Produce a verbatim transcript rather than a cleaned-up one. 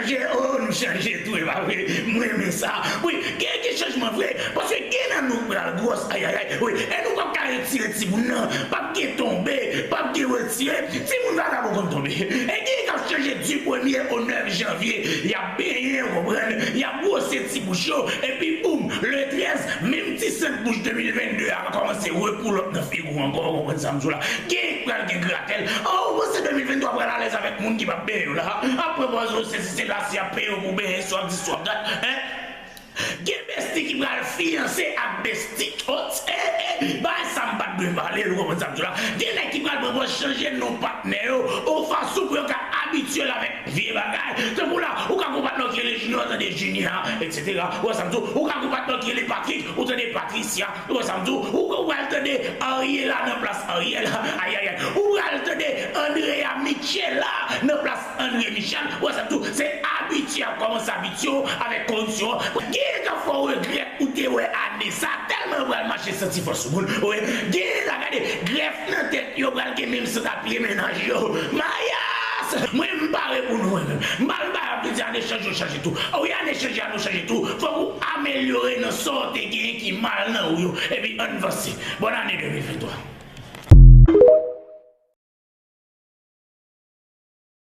Chanje, oh, nou chanje tou, e pa vre? Mwen renmen sa. Wi, gen, gen chanjman vre. Paske gen nan nou k pral gwòs, ayayay. Wi, e nou p ap ka retire timoun nan. P ap gen tonbe, p ap gen retire. Timoun vagabon konn tonbe. E gen k ap chanje du premye au neuf janvye. Y ap benyen, ou konprann? Y ap bwose ti bouch yo. Epi, boum, le trèz, menm ti sant bouch de mil vennde a va kòmanse repoulòp nan figi w ankò, ou konprann sa m di w la? Gen k pral gen gratèl. Oh, ou panse de mil venntwa pral alèz avèk moun ki p ap benyen yo la? Apre, bon, se, se, se la, si y ap peye w pou benyen, si w ap di, si w ap dat, hein? Gen besti ki pral fiyanse ak besti. Oh, eh, eh, bagay sa m pa t dwe pale l, ou konprann sa m di w la? Gen nèg ki pral pran pòz chanje non patnè yo, yon fason pou yo ka abitye l avèk vye bagay. Tankou la, ou ka gon patnè w ki rele Junior, tande Junior, etsetera. Ou wè sa m di w? Ou ka gon patnè w ki rele Patrick, ou tande Patricia. Ou wè sa m di w? Ou, ou pral tande Ariela nan plas Ariel. Ayayay. Ou pral tande Andrea Michela nan plas André Michel. Ou wè sa m di w? Se abitye ap kòmanse abitye w avèk koreksyon an. Gen k ap fè w regrèt ou te wè ane sa, tèlman yo pral mache santi fò sou moun. Wi, gen la, gade, grèf nan tèt yo pral gen menm sant a pye mennaj yo. Mayas! Mwen, m pare pou nou, mwen menm. M pral ba yo ap di ane chanje, yo chanje tou. Wi, ane chanje, ane chanje tou. Fòk ou amelyore nan sa w te genyen ki mal nan ou yo. Epi, ann vanse. Bòn ane de mil venntwa.